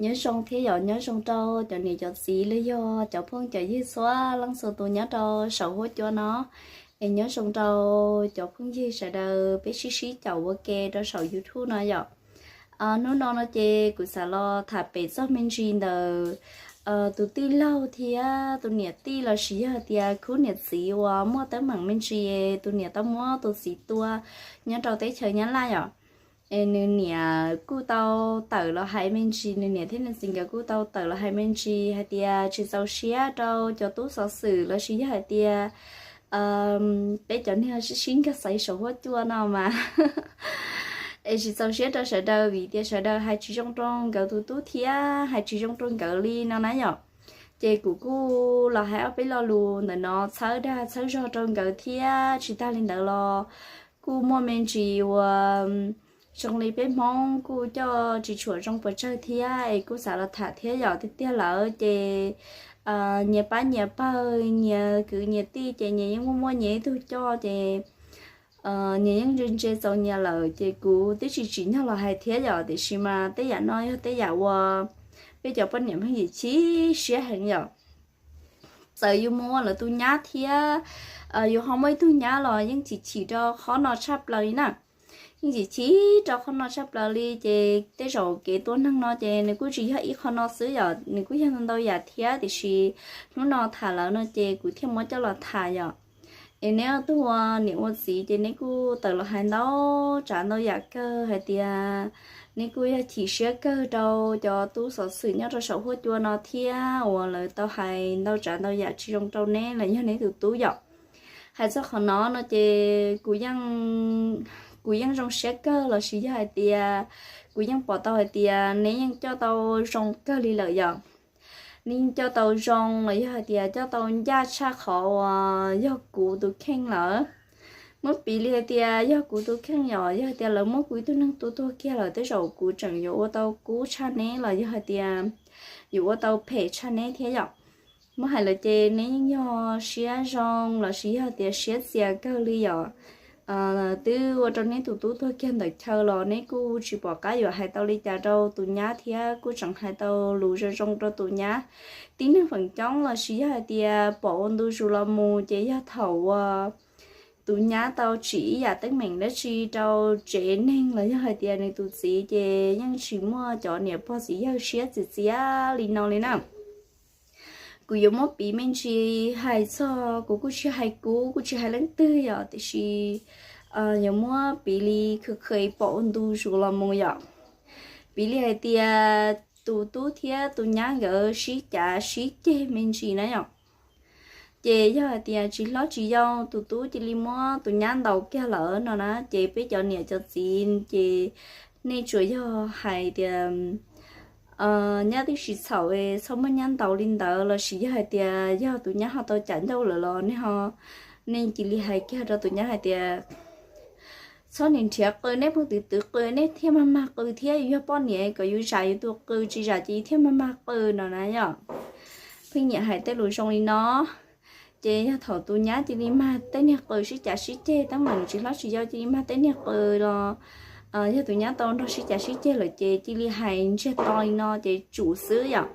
Nyob zoo thiab yom, nyob zoo rau cov niam cov txiv los yog cov phooj cov ywg txhua leej txhua tus nyob rau saum huab cua no. Es nyob zoo rau cov phooj ywg sawv daws peb sib sib caum ua ke rau saum YouTube no yom. Hnub no no ces kuv xav los tham pem txog me ntsis ntawm tus tij laug thiab tus niam tij lossis yog tias khub niam txiv uas muaj teeb meem me ntsis, tus niam tau muab tus txiv tua nyob rau teb chaws Nyab Laj yom. Es nws niam kuj tau tawm los hais me ntsis, nws niam thiab nws txiv nkawd kuj tau tawm los hais me ntsis hais tias tsis txaus siab rau cov tub xov xwm lossis yog hais tias peb cov neeg sib sib nkag xaiv saum huab cua no mas es tsis txaus siab rau sawv daws vim tias sawv daws hais tsis zoo rau nkawd tus tub thiab hais tsis zoo rau nkawd li no na yom. Ces kuv kuj los hais ob peb lo lus ntawm no txhawb dag txhawb zog rau nkawd thiab tsis tag li ntawd los kuj muaj me ntsis uas zoo li peb Hmoob kuj coj tsis tshua zoo pes tsawg thiab es kuj xav los tham thiab yom. Tiag tiag lawm ces nyias pab nyias pawg, nyias kwv nyias tij ces nyias yeej muaj muaj nyias ib tug coj ces nyias yeej ntse ntse txaus nyias lawm ces kuv twb tsis tsim nyog los hais thiab yom. Tiam sis mas tej yam no yog tej yam uas peb cov poj niam pheej yim chim siab heev yom. Txawm yus mus ua lawv tus nyab thiab yus ho muaj ib tug nyab los yeej chim chim rau qhov no tshaj plaws li na. Yeej chim chim rau qhov no tshaj plaws li ces tej zaum kev tua neeg no ces nws kuj tsis yog ib qho no xwb yom, nws kuj yog ntau yam thiab tiam sis hnub no tham lawm no ces kuv thiaj muab coj los tham yom. Es neb ob tug ua niam ua txiv ces neb kuj tawm los hais ntau tsav ntau yam kawg hais tias neb kuj yog chim siab kawg rau cov tub xov xwm nyob rau saum huab cua no thiab uas lawv tau hais ntau tsav ntau yam tsis zoo rau neb los yog neb tus tub yom. Hais txog qhov no no ces kuv yeej zoo siab kawg lossis yog hais tias kuv yeej pom tau hais tias neb yeej coj tau zoo kawg li lawm yom. Neb yeej coj tau zoo los yog hais tias coj tau ncaj tshaj qhov uas yog kuv tus kheej lawm. Muab piv li hais tias yog kuv tus kheej yom, yog hais tias lawv muab kuv ib tug neeg tua tuag kiag lawm tej zaum kuv tseem yuav ua tau kub tshaj neb los yog hais tias yuav ua tau phem tshaj neb thiab yom. Muab hais lawm ces neb yeej yog siab zoo lossis yog tias siab txias kawg li yom. Twb ua rau neb tus tub tuag kiag ntawm chaw los neb kuj tsis pom qab yuav hais tau li cas rau tus nyab thiab kuj tseem hais tau lus zoo zoo rau tus nyab. Tib neeg feem coob lossis yog hais tias pom ua ntu zus los mus ces yog thaum uas tus nyab tau tsim ib yam teeb meem dab tsi rau tsev neeg los yog hais tias nws tus txiv ces yeej tsis muaj cov niam pog txiv yawg siab txias txias li no li na. Kuv yuav muab piv me ntsis hais txog, kuv kuj tsis hais kub kuj tsis hais leej twg yom, tiam sis yuav muab piv li khw khw pom ua ntu zus los mus yom. Piv li hais tias tus tub thiab tus nyab nkawd sib cav sib ceg me ntsis na yom. Ces yog hais tias tsis hlob tsis yau tus tub cia li muab tus nyab ntaus kiag lawm no na ces peb cov niam cov txiv ces nej tsuas yog hais tias nyab twb tsis txhaum, txhob muab nyab ntaus li ntawd lossis yog hais tias yog tus nyab ho tau cam ncauj lawm los nej ho, nej cia li hais kiag rau tus nyab hais tias txhob niag nrhiav qw, nej pheej twv twv qw nej thiaj mag mag qw thiab, yus yog poj niam kom yus zam yus tus qw, tsis zam ces yus thiaj mag mag qw no na yom. Pheej nyiam hais tej lus zoo li no. Ces yog thaum tus nyab cia li mag tej niag qw sib cav sib ceg teeb meem tsis hlob tsis yau cia li mag tej niag qw los yog tus nyab tau nrog sib cav sib ceg lawm ces cia li hais ntsiag to li no ces tsum xwb yom.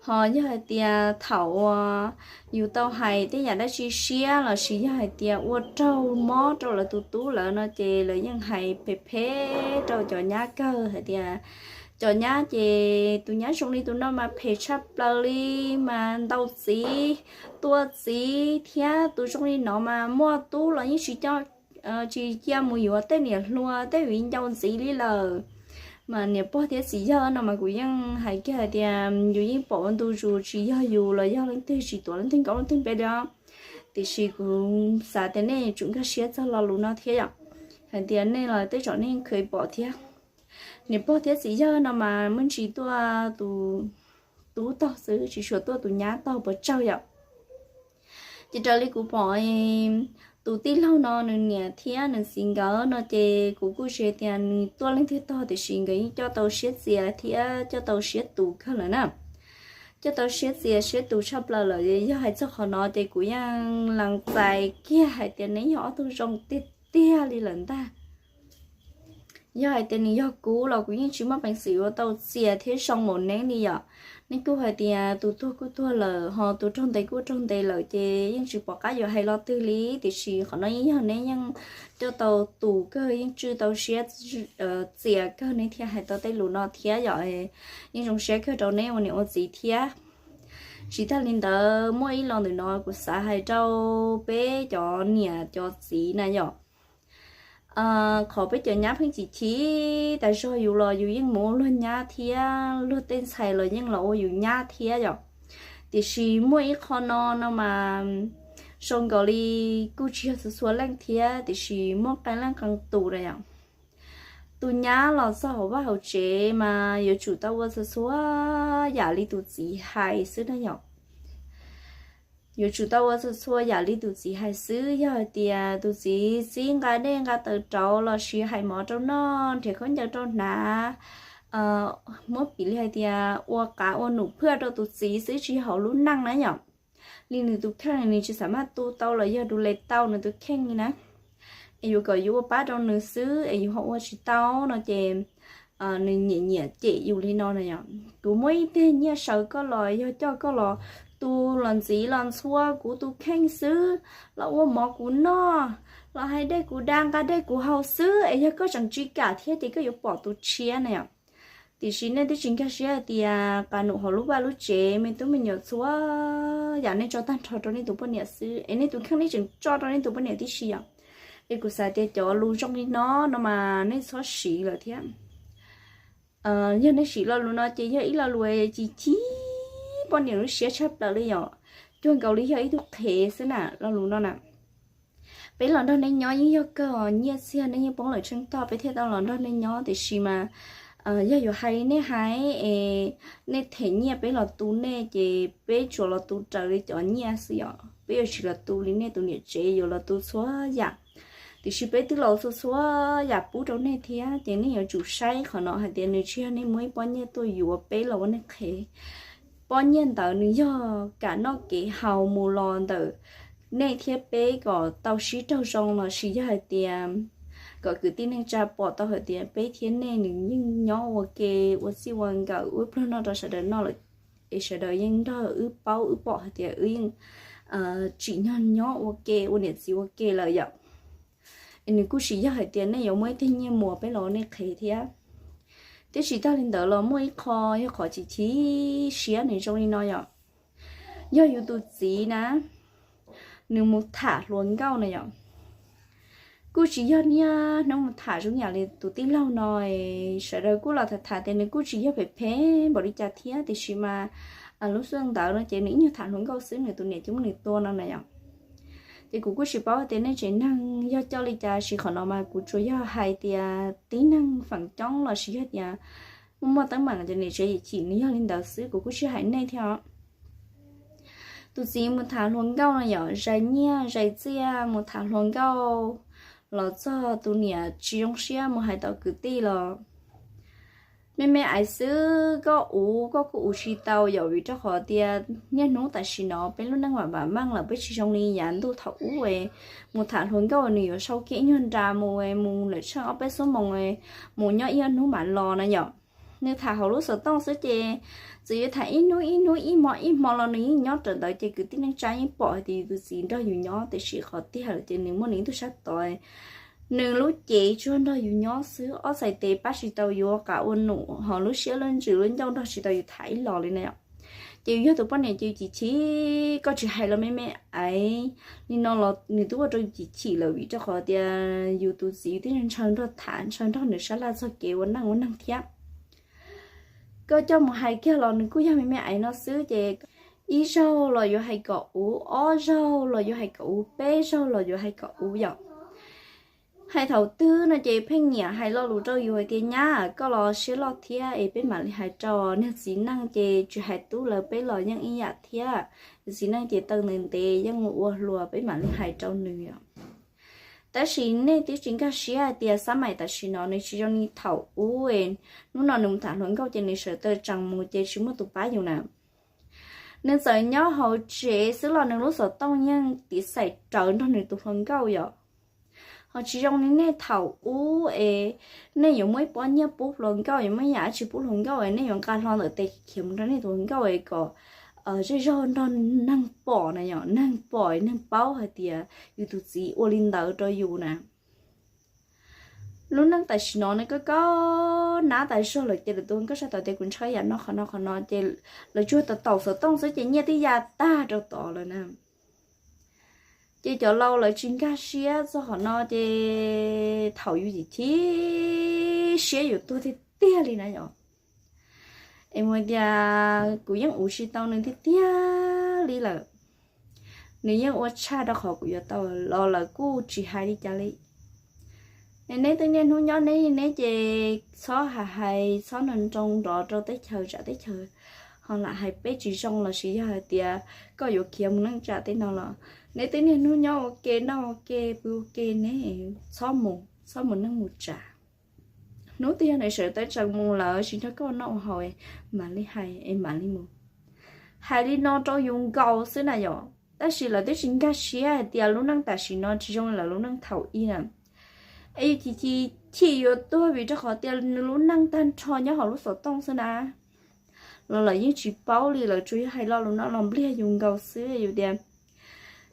Ho yog hais tias thaum uas yus tau hais tej yam dab tsi siab lossis yog hais tias ua raug mob rau lawv tus tub lawm no ces lawv yeej hais phem phem rau cov nyab kawg hais tias cov nyab ces tus nyab zoo li tus no mas phem tshaj plaws li, mas ntaus txiv, tua txiv thiab tus zoo li no mas muaj tub los yeej tsis coj, tsis cia mus yuav tej niam hluas tej viv ncaus ntxiv li lawm. Mas niam pog thiab txiv yawg no mas kuv yeej hais kiag hais tias yus yeej pom ua ntu zus tsis yog yus los yog leej twg tsis tuav leej twg nkaus leej twg npe li os. Tiam sis kuv xav tias nej tsum nkag siab txog lo lus no thiab yom. Hais tias nej los tej zaum nej yeej kheev pom thiab. Niam pog thiab txiv yawg no mas muaj ntsis tuaj tus tub tog xwb tsis tshua tuaj tus nyab tog puas tsawg yom. Ces raws li kuv pom tus tij laug no nws niam thiab nws txiv nkawd no ces kuv kuj tsis tias nws tuaj leej twg tog tiam sis nkawd yeej coj tau siab txias thiab coj tau siab tus kawg lawm na. Coj tau siab txias siab tus tshaj plaws lawm, yog hais txog qhov no ces kuv yeej lees txais kiag hais tias neb yog ob tug zoo tiag tiag li lawm ntag. Yog hais tias nws yog kuv los kuv yeej tsis muaj peev xwm yuav tau txias thiab zoo npaum neb li yom. Neb kuj hais tias tus tuag kuj tuag lawm, ho tus raug ntes kuj raug ntes lawm, ces yeej tsis pom qab yuav hais lo twg li, tiam sis qhov no yeej yog neb yeej coj tau tus kawg, yeej tswj tau siab txias kawg neb thiaj hais tau tej lus no thiab yom. Yeej zoo siab kawg rau neb ua niam ua txiv thiab. Tsis tag li ntawd, muaj ib lo ntawm no kuv xav hais rau peb cov niam cov txiv na yom. Qhov peb cov nyab pheej chim chim tas zog yus los yus yeej mus ua luag nyab thiab, luag tej ntxhais los yeej los ua yus nyab thiab yom. Tiam sis muaj ib qho no no mas zoo nkaus li kuj tsis yog txhua txhua leej thiab, tiam sis muaj qee leej qee tus na yom. Tus nyab los txog hauv vaj hauv tsev mas yuav tsum tau ua txhua txhua yam li tus txiv hais xwb na yom. Yuav tsum tau ua txhua txhua yam li tus txiv hais xwb. Yog hais tias tus txiv txib nqa dej nqa taws rauv los sis hais mov rau noj, nrhiav khaub ncaws rau hnav, muab piv li hais tias ua qav ua num phwj rau tus txiv xwb, tsis yog hauv lub neej na yom. Li nws tus kheej nws tsis xam maj tu tau los yog du le tau nws tus kheej li na, es yuav kom yus ua pab rau nws xwb es yus ho ua tsis tau no ces nws nyiam nyiam cem yus li no na yom. Kuv muab ib teg nyiaj saw koj los yog coj koj los tu los ntxiv los ntxhua kuv tus kheej xwb, los ua mov kuv noj, los hais dej kuv da nqa dej kuv haus xwb, es yog koj tseem tsis kam thiab ces koj yuav pom tus tshiab na yom. Tiam sis nej twb tsis nkag siab hais tias qas num hauv lub vaj lub tsev, me tub me nyuam txhua yam nej tso tag nrho rau nej tus poj niam xwb, es nej tus kheej nej tseem tso rau nej tus poj niam tib si yom. Es kuv xav tias cov lus zoo li no no mas nej txhob siv lawm thiab. Yog nej siv lo lus no ces yog ib lo lus chim chim poj niam lub siab tshaj plaws li yom. Cuag nkaus li yog ib tug qhev xwb na lo lus no na. Peb los nrog nej nyob yeej yog kawg, nyiaj txiag nej yeej poob lawm tsheej tog peb thiaj tau los nrog nej nyob, tiam sis mas yog yuav hais nej hais es nej them nyiaj peb los tu nej ces peb tsuas los tu raws li cov nyiaj xwb yom. Peb yuav tsis los tu li nej tus niam tsev, yuav los tu txhua yam. Tiam sis peb twb los txhua txhua yam pub rau nej thiab, ces nej yuav tsum saib qhov no hais tias nws tsis yog nej muaj ib pob nyiaj tuaj yuav peb los ua nej qhev. Pob nyiaj ntawd nws yog kam noj kev haus mus los ntawm nej thiab peb kom tau sib raug zoo los sis yog hais tias kom kwv tij neej tsa pom tau hais tias peb thiab nej nws yeej nyob ua ke, ua txij ua nkawm ua pluag noj rau sawv daws noj lawm, es sawv daws yeej nrog wb paub wb pom hais tias wb yeej tsim nyog nyob ua ke ua niam txiv ua ke lawm yom. Es nws kuj tsis yog hais tias nej yuav muaj ib teg nyiaj muas peb los ua nej qhev thiab. Tiam sis tag li ntawd los muaj ib qho yog qhov chim chim siab nws zoo li no yom. Yog yus tus txiv na, nws mus tham hluas nkauj na yom. Kuj tsis yog niaj hnub mus tham zoo yam li tus tij laug no, sawv daws kuj los tham tham tias nws kuj tsis yog phem phem npaum li cas thiab, tiam sis mas lub xub ntawd no ces nws ib nyuag tham hluas nkauj xwb nws tus niam cia muab nws tua no na yom. Ces kuv kuj tsis paub tias nej tsev neeg yog coj li cas, sis qhov no mas kuv tsuas yog hais tias tib neeg feem coob los sis yog tias muaj muaj teeb meem ces niam tsev yim chim nws yog li ntawd xwb, kuv kuj tsis hais nej thiab os. Tus txiv mus tham hluas nkauj no yom, zais nyiaj zais txiaj mus tham hluas nkauj, los txog tus niam tsis zoo siab mus hais tom kwv tij los, me me aiv xwb koj uv koj kuj uv tsis tau yom, vim rau qhov tias niaj hnub tam sim no peb lub neej vam vam meej lawm, peb tsis zoo li yav ntuj thaum ub es mus tham hluas nkauj nws yuav sau kiag ib nyuag nra mus, mus lawm tsheej ob peb xuab moos, mus nyob ib ob hnub mam los na yom. Nws tham hauv lub xov tooj xwb ces txawm yuav tham ib hnub ib hnub ib hmo ib hmo los nws yeej nyob raws ntawd ces kwv tij neej tsa yeej pom hais tias yus tus txiv nrog yus nyob, tiam sis qhov tiag lawm ces nws muaj nws ib tug sab tod, nws lub cev tsuas nrog yus nyob xwb, ob txhais tes pab tsis tau yus ua qav ua num, ho lub siab lub ntsws lub ncauj nrog tsis tau yus tham ib los li na yom. Ces yus yog tus poj niam ces yus chim chim, koj tsis hais los me me aiv, li no los nws twb ua rau yus chim chim lawm, vim rau qhov tias yus tus txiv yus twb ntshaw nrog tham, ntshaw nrog nws sab laj txog kev ua neej ua neeg thiab. Koj coj mus hais kiag los nws kuj yog me me aiv no xwb ces ib zaug los yuav hais kom uv, ob zaug los yuav hais kom uv, peb zaug los yuav hais kom uv yom. Hais thaum twg no ces pheej nyiam hais lo lus rau yus hais tias nyab, koj los siab loj thiab es peb mam li hais rau. Niag txiv neej ces tsis hais tub lawv peb los yeej ib yam thiab. Txiv neej ces taw ntev ntev yeej ua hluas, peb mam li hais rau nws os. Tab sis nej twb tsis nkag siab hais tias xab maim tam sim no nws tsis zoo li thaum ub. Hnub no nws mus tham hluas nkauj ces nws sawv taw tseem mus ces tsis muaj tus pab yus na. Nws txawm nyob hauv tsev xwb los nws lub xov tooj yeej tiv xaim rawv nrog nws tus hluas nkauj yom. Ho tsis zoo li nej thaum ub es nej yuav muaj ib pob nyiaj pub hluas nkauj, yuav muaj ib yam dab tsi pub hluas nkauj es nej yuav nqa hlo ntawm tes khiav mus rau nej tus hluas nkauj es kom zej zog nrog neeg pom na, yog neeg pom neeg paub hais tias yus tus txiv ua li ntawd rau yus na. Lub neej tam sim no nws koj koj nab tas zog lawm ces lawv tus nkauj sab tod tias kuv ntshaw yam no qhov no qhov no ces lawv tsuas tau taum xov tooj xwb ces nyiaj twb ya tag rau tod lawm na. Ces cov laus lawv tsis nkag siab txog qhov no ces thaum yus chim chim siab yus tuag tiag tiag li na yom. Es mus tias kuv yeej ua tsis tau nws tiag tiag li lawm. Nws yeej ua tshaj rau qhov kuv yuav tau los lawv kuj tsis hais li cas li. Es neb twb niaj hnub nyob neb neb ces txhob hais hais txhob nroo nroo nrov rau teb chaws tsam teb chaws ho lam hais peb tsis zoo lossis yog hais tias koj yuav khiav mus neej tsam tej no los neb twb niaj hnub nyob ua ke noj ua ke pw ua ke ne, txhob mus txhob mus neej mus tsam. Hnub twg yog nws sawv tawm tsees mus lawm tsis nrog koj ua noj ua haus mam li hais es mam li mus. Hais li no rau yus nkaus xwb na yom, tab sis lawv twb tsis nkag siab hais tias lub neej tam sim no tsis zoo li lawv lub neej thaum ub na. Es yus chim chim chim yuav tuag vim rau qhov tias nws lub neej tag nrho nyob hauv lub xov tooj xwb na. Los lawv yeej tsis paub li, lawv tsuas yog hais lo lus no los npliag yus nkaus xwb yus tias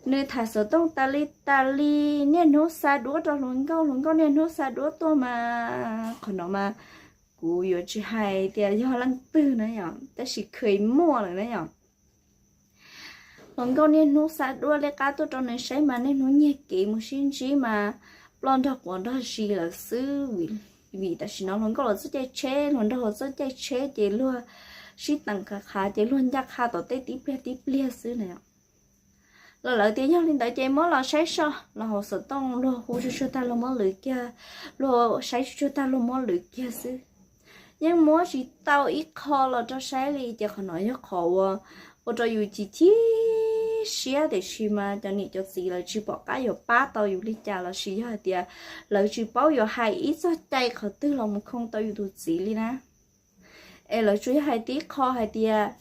nws tham xov tooj tas li tas li, niaj hnub xa duab rau hluas nkauj, hluas nkauj niaj hnub xa duab tuaj mas qhov no mas kuv yuav tsis hais tias yog leej twg na yom, tab sis kheev muaj lawm na yom. Hluas nkauj niaj hnub xa duab liab qab tuaj rau nws saib mas niaj hnub nyiag kev mus sib ntsib mas ploj nrog quav nrog zis lawm xwb. Vim tam sim no hluas nkauj los txoj caij tsheb, hluas nraug los txoj caij tsheb ces luag sib teem qhav qhav ces luag ncaj qha tom tej tib pliag tib pliag xwb na. Los lawv tias yog li ntawd ces muab los saib soj los hauv xov tooj luag hu tsuag tsuag tag luag muab lwv kiag, luag saib tsuag tsuag tag luag muab lwv kiag xwb. Yeej muab tsis tau ib qho los rau saib li ces qhov no yog qhov ua ua rau yus chim chim siab tiam sis mas cov niam cov txiv lawv tsis pom qab yuav pab tau yus li cas lossis yog hais tias lawv tsis paub yuav hais ib txog cai qhov twg los mus khoo tau yus tus txiv li na. Es lawv tsuas yog hais tib qho hais tias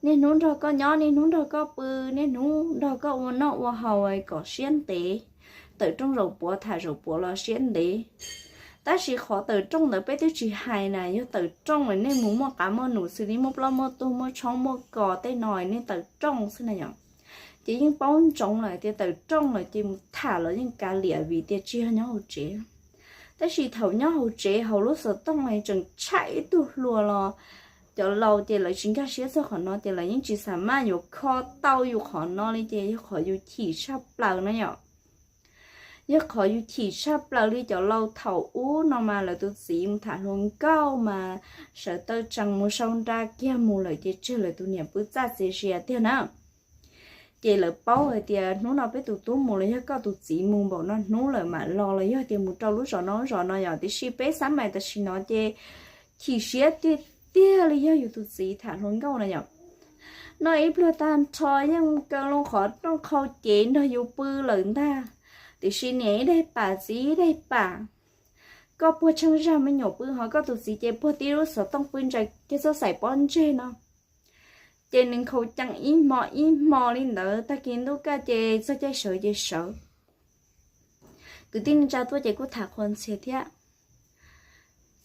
niaj hnub nrog koj nyob, niaj hnub nrog koj pw, niaj hnub nrog koj ua noj ua haus kom siab ntev, tawm rooj zaum puav tham zaum puav los siab ntev. Tab sis qhov tawm rooj ntawd peb twb tsis hais na, yog tawm rooj es nej mus muaj qav muaj num xws li muaj ploj muaj tuag muaj tshoob muaj kos tej no nej tawm rooj xwb na yom. Ces yeej paub ntsoov lawm tias tawm rooj lawm ces mus tham los yeej kav liam vim tias tsis yog nyob hauv tsev. Tab sis thaum nyob hauv tsev hauv lub xov tooj tseem tshaib ib tug hluas los cov laus ces lawv tsis nkag siab txog qhov no ces lawv yeej tsis xam maj yuav kho tau yus qhov no li ces yog qhov yus chim tshaj plaws na yom. Yog qhov yus chim tshaj plaws li cov laus thaum ub no mas lawv tus txiv mus tham hluas nkauj mas sawv taw tsees mus sau nra kiag mus lawm ces tseg lawv tus niam pw txaj txias zias tiag na. Ces lawv paub hais tias hnub no peb tus tub mus los yog koj tus txiv mus npaum no hnub lawm mam los los yog tias mus rau lub zos no lub zos no yom, tiam sis peb xab mais tam sim no ces chim siab tiag tiag li yog yus tus txiv tham hluas nkauj na yom. Noj ib pluag tag nrho yeej kaw loo qhov rooj qhau cev nrog yus pw lawm ntag, tiam sis niam ib daig pam txiv ib daig pam, koj puag tsheej zag me nyuam pw ho koj tus txiv ces puag tib lub xov tooj pw ntsaws kiag txoj xaim pob ntseg no. Ces nws nkhaus cees ib hmo ib hmo li ntawd, tag kis ntuj kaj ces txog caij sawv ces sawv. Kwv tij neej tsa tuaj ces kuj tham qhuas ntxhias thiab.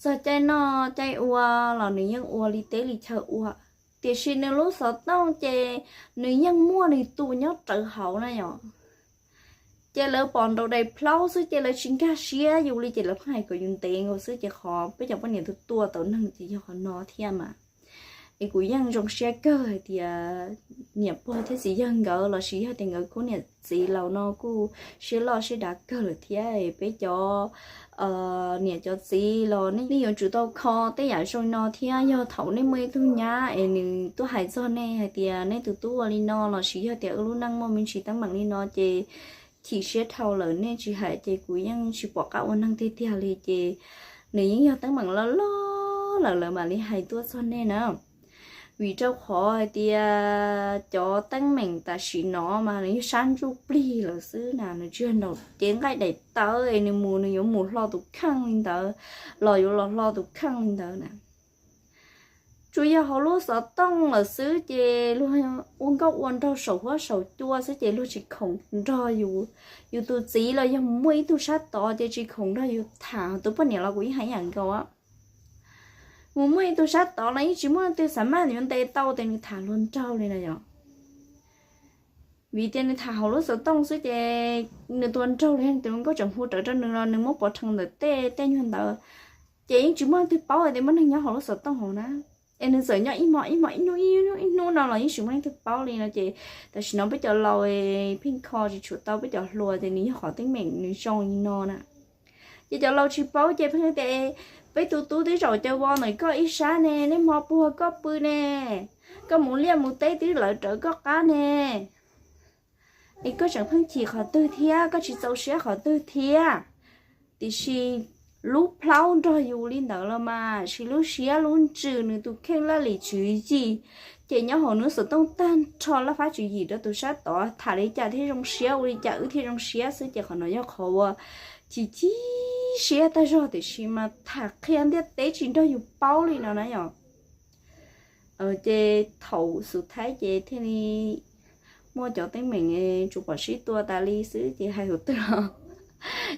Txog caij noj caij ua los nws yeej ua li teb li chaw ua, tiam sis nws lub xov tooj ces nws yeej muaj nws tus nyob rawv hauv na yom. Ces lawv pom nraum daim plaub xwb ces lawv tsis nkag siab yus li ces lawv pheej hais kom yus ntev nkaus xwb ces qhov peb cov poj niam tus tua tau neeg ces yog qhov no thiab mas. Es kuv yeej zoo siab kawg hais tias niam pog thiab txiv yawg nkawd los sis yog tias nkawd kuj niam txiv laus no kuj siab loj siab dav kawg lawm thiab. Peb cov niam cov txiv los nej yuav tsum tau kho tej yam zoo no thiab. Yog thaum nej muaj ib tug nyab es nws tuaj hais txog nej hais tias nej tus tub ua li no los sis yog tias wb lub neej muaj me ntsis teeb meem li no ces chim siab dhau lawm nej tsis hais ces kuv yeej tsis pom qab ua neeg tiag tiag li ces nws yeej yog teeb meem loj loj lawm lawv mam li hais tuaj txog nej na. Vim rau qhov hais tias cov teeb meem tam sim no mas nws yog sab ntsuj plig lawm xwb na, nws tsis yog nraum cev nqaij daim tawv es nws mus nws yuav mus hlo tus kheej li ntawd los yuav los hlo tus kheej li ntawd na. Tsuas yog hauv lub xov tooj lawm xwb ces luag ua nkauj ua nraug saum huab saum cua xwb ces luag tsis khoom nrog yus, yus tus txiv los yog mus muaj ib tug sab tod ces tsis khoom nrog yus tham. Tus poj niam los kuv yeej hais ib yam nkaus, mus muaj ib tug sab tod los yeej tsis muaj leej twg xav maj yuav ntes tau tias nws tham hluas nraug li na yom. Vim tias nws tham hauv lub xov tooj xwb ces nws tus hluas nraug los yog nws tus hluas nkauj tseem hu rawv rau nws los nws muab pov rhees ntawm tej tej nyuag ntawd, ces yeej tsis muaj leej twg paub hais tias muaj neeg nyob hauv lub xov tooj hauv na. Es nws txawm nyob ib hmos ib hmos ib hnub ib hnub ib hnub no los yeej tsis muaj leej twg paub li no ces tam sim no peb cov laus pheej kho tsis tshua tau peb cov hluas ces nws yog qhov teeb meem nws zoo li no na. Ces cov laus tsis paub ces pheej tias, peb tus tub twb zaum cav vos ntawm koj ib sab ne, neb hmo puag koj pw ne, koj mus liaj mus teb twb lawv rawv koj qab ne. Es koj tseem pheej chim qhov twg thiab, koj tsis txaus siab qhov twg thiab? Tiam sis lub plhaub nrog yus li ntawd los mas sis lub siab lub ntsws nws tus kheej laj lim tswv yim ces nyob hauv nws xov tooj tag nrho laj fab tswv yim rau tus sab tod tham li cas thiaj zoo siab ua li cas wb thiaj zoo siab xwb ces qhov no yog qhov uas chim chim siab tag zog tiam sis mas tham qhia ntiaj teb tsis nrog yus paub li no na yom. Ces thaum xus thaib ces thiaj li muaj cov teeb meem tsuas pom sib tua tas li xwb ces hais hauv twg los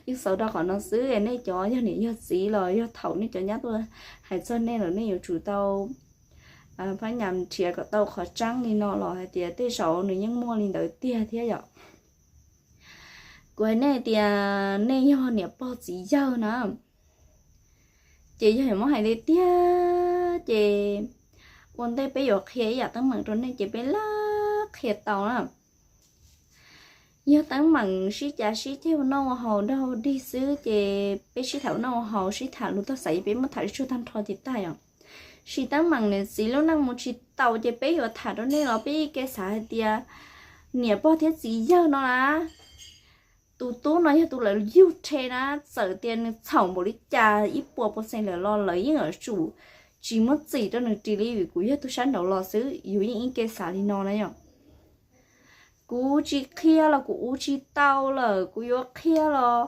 yeej xaus rau qhov no xwb. Nej cov yog niam yog txiv los yog thaum nej cov nyab tuaj hais txog nej lawm nej yuav tsum tau phab nyas nrhiav kom tau qhov tseeb li no los hais tias tej zaum nws yeej muaj li ntawd tiag thiab yom. Kuv hais nej tias nej yog niam pog txiv yawg na, ces yog yuav muab hais li tiag ces ua ntej peb yuav qhia ib yam teeb meem rau nej ces peb laj qhia tau na. Yog teeb meem sib cav sib ceg ua noj ua haus dag dig xwb ces peb sib tham ua noj ua haus sib tham lus tag xav peb muab tham tsuag tag nrho ces tag yom. Sis teeb meem niam txiv lub neej mus tsis taus ces peb yuav tham rau nej los peb yeej xav hais tias niam pog thiab txiv yawg no na, tus tub no yog tus lawv yug rhe na, txawm tias nws txhaum npaum li cas ib puas pua xees lawm los lawv yeej yuav tsum tsis muab txim rau nws ris li vim kuv yog tus sab nraud los xwb, yus yeej ib ke xav li no na yom. Kuv tsis qhia los kuv ua tsis tau lawm, kuv yuav qhia los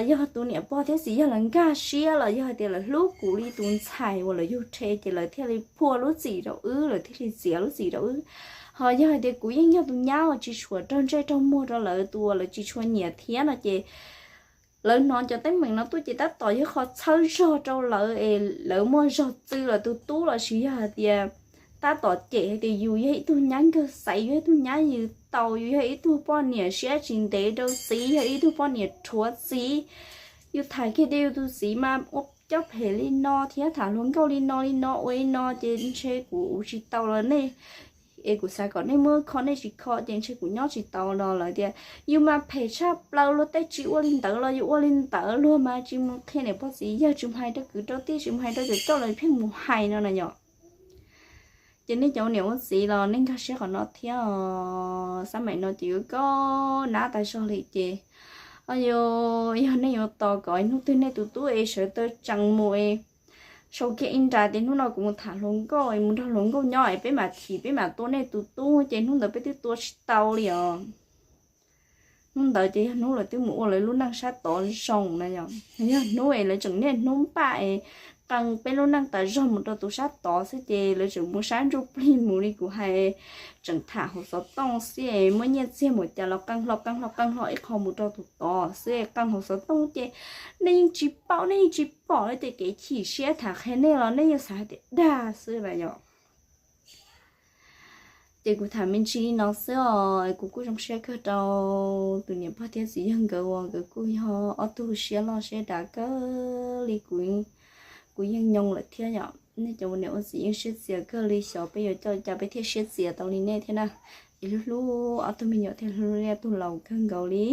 yog tus niam pog thiab txiv yawg lawv nkag siab los yog hais tias lawv hlub kuv li tus ntxhais uas lawv yug rhe ces lawv thiaj li phua lub txim rau wb, lawv thiaj li txiav lub txim rau wb. Ho yog hais tias kuv yeej yog tus nyab uas tsis tshua raug ntsej raug muag rau lawv, tus uas lawv tsis tshua nyiam thiab no ces lawv hnov cov teeb meem no tuaj ces tab tom yog qhov txhawb zog rau lawv es lawv muaj zog txw lawv tus tub los sis yog hais tias tab tom cem hais tias yus yog ib tug nyab nkawg xaiv, yus yog ib tug nyab yws taus, yus yog ib tug poj niam siab tsis ntev rau txiv, yog ib tug poj niam rhuav txiv. Yus tham kiag tias yus tus txiv mas ua cov phem li no thiab tham hluas nkauj li no li no ua li no ces ntshe kuv ua tsis tau los nej, es kuv xav kom nej muab kho nej tsis kho ces ntshe kuv nyob tsis tau los lawv tias yus mas phem tshaj plaws, luag tej tsis ua li ntawd los yus ua li ntawd, luag mas tsis mus qhia niam pog txiv yawg, tsis mus hais rau kwv rau tij, tsis mus hais rau cov coj los pheej mus hais no na yom. Ces nej cov niam ua txiv los nej nkag siab qhov no thiab, xab maim no ces yuav koj nab tas zog li ces, yog nej yuav tos kom hnub twg nej tus tub es sawv taw tsees mus es sau kiag ib nra tias hnub no kuv mus tham hluas nkauj es mus nrog hluas nkauj nyob es peb mam thim peb mam tua nej tus tub ces hnub ntawd peb twb tua tsis tau li os. Hnub ntawd ces yog hnub lawv twb mus ua lawv lub neej sab tod zoo na yom. Yog hnub es lawv tseem niaj hnub npaj es qee peb lub neej tas zog mus rau tus sab tod xwb ces lawv tseem mus sab ntsuj plig mus li kuv hais, tseem tham hauv xov tooj xwb es muab nyiaj txiag mus cas los qee hlo qee hlo qee hlo ib qho mus rau tus tod xwb es qee hauv xov tooj ces nej yeej tsis paub nej yeej tsis pom li ces kev chim siab tham qhia nej los nej yeej xav hais tias dag xwb na yom. Ces kuv tham me ntsis li no xwb os, kuv kuj zoo siab kawg rau tus niam pog thiab txiv yawg nkawd uas nkawd kuj yog ob tug siab loj siab dav kawg li kuv, kuv yeej nyoo lawm thiab yom. Nej cov ua niam ua txiv yeej siab txias kawg li, xyov peb yuav coj cas peb thiaj siab txias tau li nej thiab na. Es hlub hlub ob tug me nyuam thiab hlub hlub ob tug laus kawg nkaus li.